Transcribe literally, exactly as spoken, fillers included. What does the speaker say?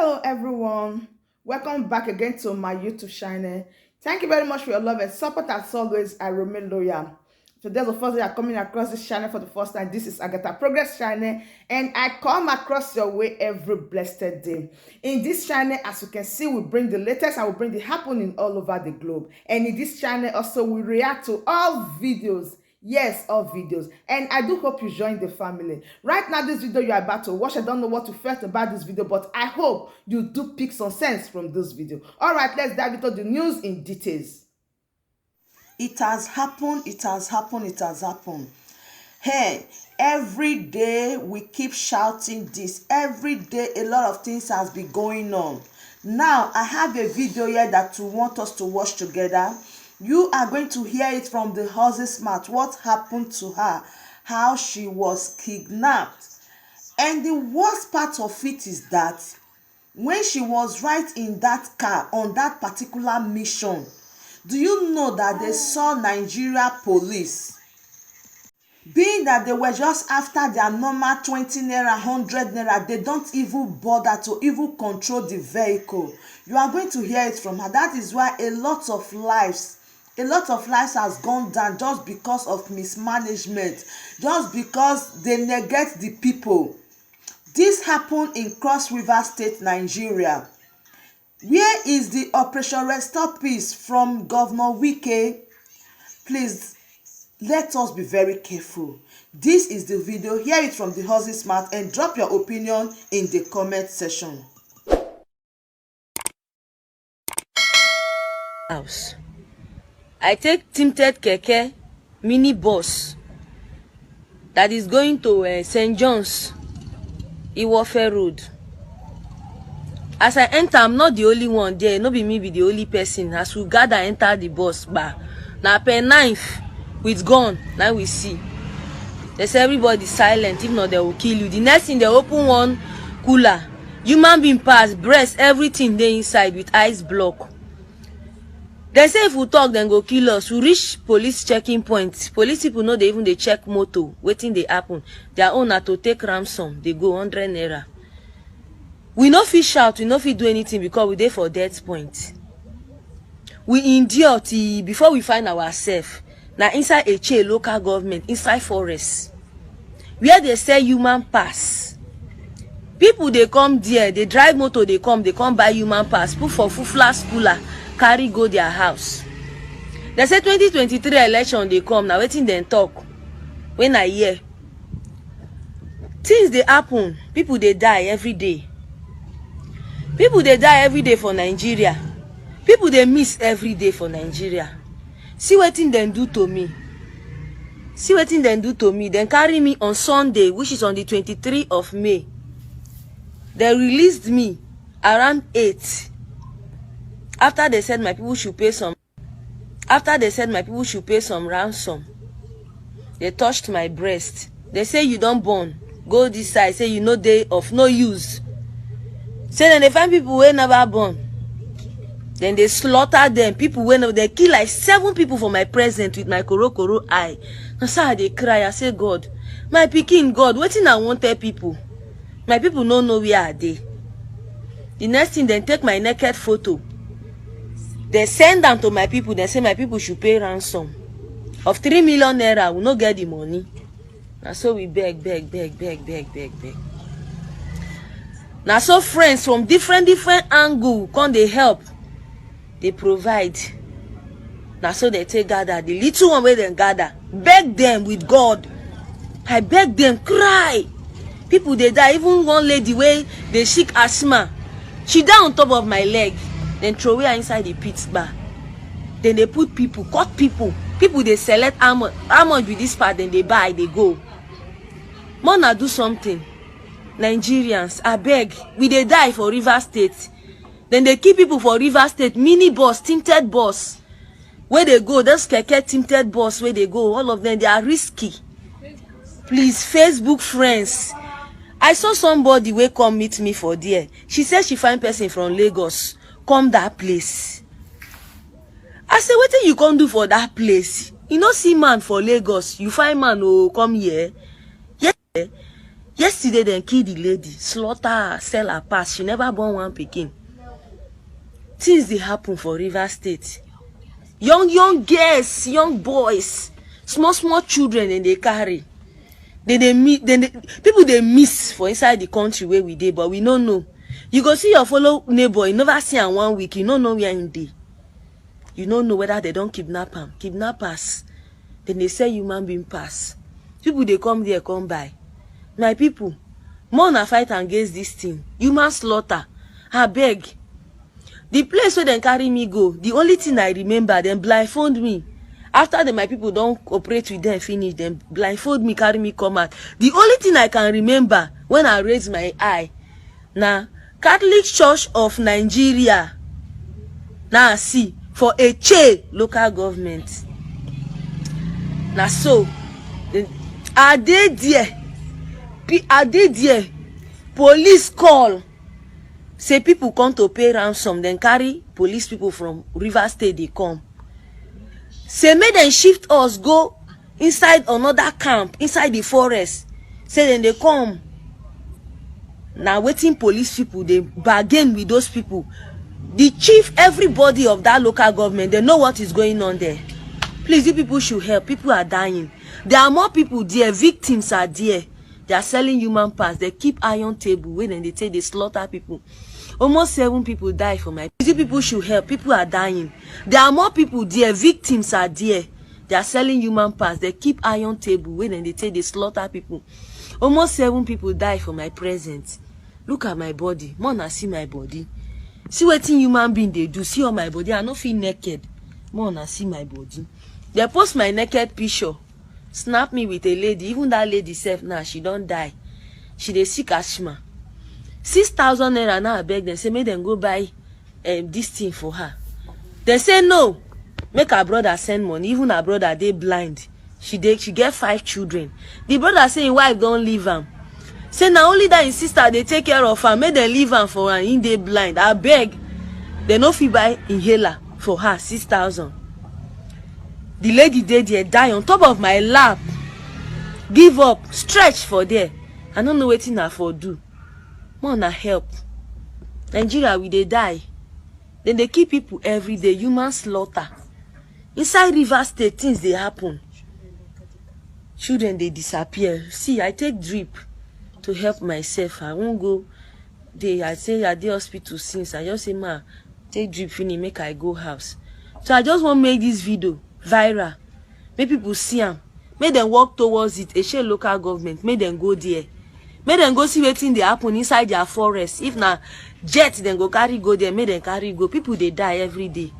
Hello everyone, welcome back again to my YouTube channel. Thank you very much for your love and support. As always, I remain loyal. If today is the first day you're coming across this channel for the first time, this is Agatha Progress channel, and I come across your way every blessed day. In this channel, as you can see, we bring the latest and we bring the happening all over the globe. And in this channel also, we react to all videos. Yes, all videos. And I do hope you join the family. Right now, this video you're about to watch, I don't know what you felt about this video, but I hope you do pick some sense from this video. All right, let's dive into the news in details. It has happened, it has happened, it has happened. Hey, every day we keep shouting this. Every day a lot of things has been going on. Now, I have a video here that we want us to watch together. You are going to hear it from the horse's mouth. What happened to her? How she was kidnapped. And the worst part of it is that when she was right in that car on that particular mission, do you know that they saw Nigeria police? Being that they were just after their normal twenty naira, hundred naira, they don't even bother to even control the vehicle. You are going to hear it from her. That is why a lot of lives, a lot of lives has gone down just because of mismanagement, just because they negate the people. This happened in Cross River State, Nigeria. Where is the Operation Restore Peace from Governor Wike? Please, let us be very careful. This is the video. Hear it from the horse's mouth and drop your opinion in the comment section. House. I take tinted keke, mini bus that is going to uh, Saint John's, Iwofe Road. As I enter, I'm not the only one there. No be me be the only person. As we gather enter the bus, ba, na per knife with gun, now we see. They say everybody silent, if not they will kill you. The next thing they open one cooler, human being pass, breast, everything dey inside with ice block. Dem say if we talk, dem go kill us. We reach police checking point. Police people no dey even dey check motor. Wetin dey happen? Their own na to take ransom. They go hundred naira. We no fit shout. We no fit do anything because we dey for death point. We endure till before we find ourselves. Na inside Eche local government, inside forest, where they sell human parts. People dey come there, they drive motor, they come, they come buy human parts, put for fufla schooler, carry go their house. They say twenty twenty-three election dey come, na wetin dem talk. When I hear, things dey happen, people dey die every day. People dey die every day for Nigeria. People dey miss every day for Nigeria. See wetin dem do to me. See wetin dem do to me. Dem carry me on Sunday, which is on the twenty-three of May. They released me around eight. After they said my people should pay some, after they said my people should pay some ransom, they touched my breast. They say you don born. Go this side. Say you no dey of no use. Say dem dey find people wey never born. Then they slaughter them. People wey no, they kill like seven people for my present with my koro koro eye. Na so I dey cry. I say, God, my pikin, God, wetin I wan tell people? My people no know where I dey. The next thing, dem take my naked photo. They send am to my people. They say my people should pay ransom of three million naira. We no get the money. Na so we beg, beg, beg, beg, beg, beg, beg. Na so friends from different, different angle come dey help, dey provide. Na so they take gather. The little one wey dem gather, beg them with God. I beg them, cry. People dey die. Even one lady wey dey sick asthma, she die on top of my leg. Then throw her inside the pit bar. Then they put people, cut people. People dey select how much, how much be this part, then they buy, they go. Mona, do something. Nigerians, abeg, we dey die for Rivers State. Then they kill people for Rivers State. Mini bus, tinted bus, where they go, those keke tinted bus where they go, all of them, they are risky. Please, Facebook friends, I saw somebody wey come meet me for there. She said she find person from Lagos come that place. I say, wetin you come do for that place? You no see man for Lagos, you find man o, come here. Yes, eh? Yesterday dem kill the lady, slaughter her, sell her pass, she never born one pikin. Things dey happen for Rivers State. Young young girls, young boys, small small children dem dey carry. Dem dey mi- dem dey people dey miss for inside the country wey we dey, but we no know. You go see your fellow neighbor, you never see am one week, you no know where im dey. You no know whether dem don kidnap am. Kidnappers, dem dey sell human being pass. People dey come there come buy. My people, more una fight against this thing. Human slaughter. Abeg. The place wey dem carry me go, the only thing I remember, dem blindfold me. After the, my people don operate with them finish, dem blindfold me, carry me come out. The only thing I can remember when I raise my eye na Catholic Church of Nigeria na I see for Eche local government. Na so, eh, I dey there, pe- I dey there, police call say people come to pay ransom, dem carry police people from Rivers State dey come. Say make dem shift us go inside another camp, inside the forest. Say dem dey come. Na wetin police people dey bargain with those people. The chief, everybody of that local government, they know what is going on there. Please, you people should help. People are dying. There are more people there. Victims are there. They are selling human parts. They keep iron table wey dem dey take dey slaughter people. Almost seven people die for my. You people should help. People are dying. There are more people there. Victims are there. They are selling human parts. They keep iron table wey dem dey take dey slaughter people. Almost seven people die for my presence. Look at my body. More una see my body. See wetin human being dey do. See all my body. I no fit naked. More una see my body. They post my naked picture. Snap me with a lady. Even that lady sef now, she don die. She dey sick asthma. Six thousand naira now, I beg dem say make dem go buy um, this thing for her. Dem say no. Make her brother send money. Even her brother dey blind. She dey she get five children. The brother say him wife don leave am. Say na only that him sister dey take care of am. Make dem leave am for am. Him dey blind. Abeg, dem no fit buy inhaler for her, six thousand. The lady dey there, die on top of my lap. Give up, stretch for there. I no know wetin I for do. More una help. Nigeria, we dey die. Dem dey kill people every day, human slaughter. Inside Rivers State, things dey happen. Children dey disappear. See, I take drip to help myself. I wan go dey, I say I dey hospital since. I just say, "Ma, take drip finish, make I go house." So I just wan make this video viral. Make people see am. Make dem work towards it. Eshe local government, make dem go there. Make dem go see wetin dey happen inside their forest. If na jet dem go carry go there, make dem carry go. People dey die every day.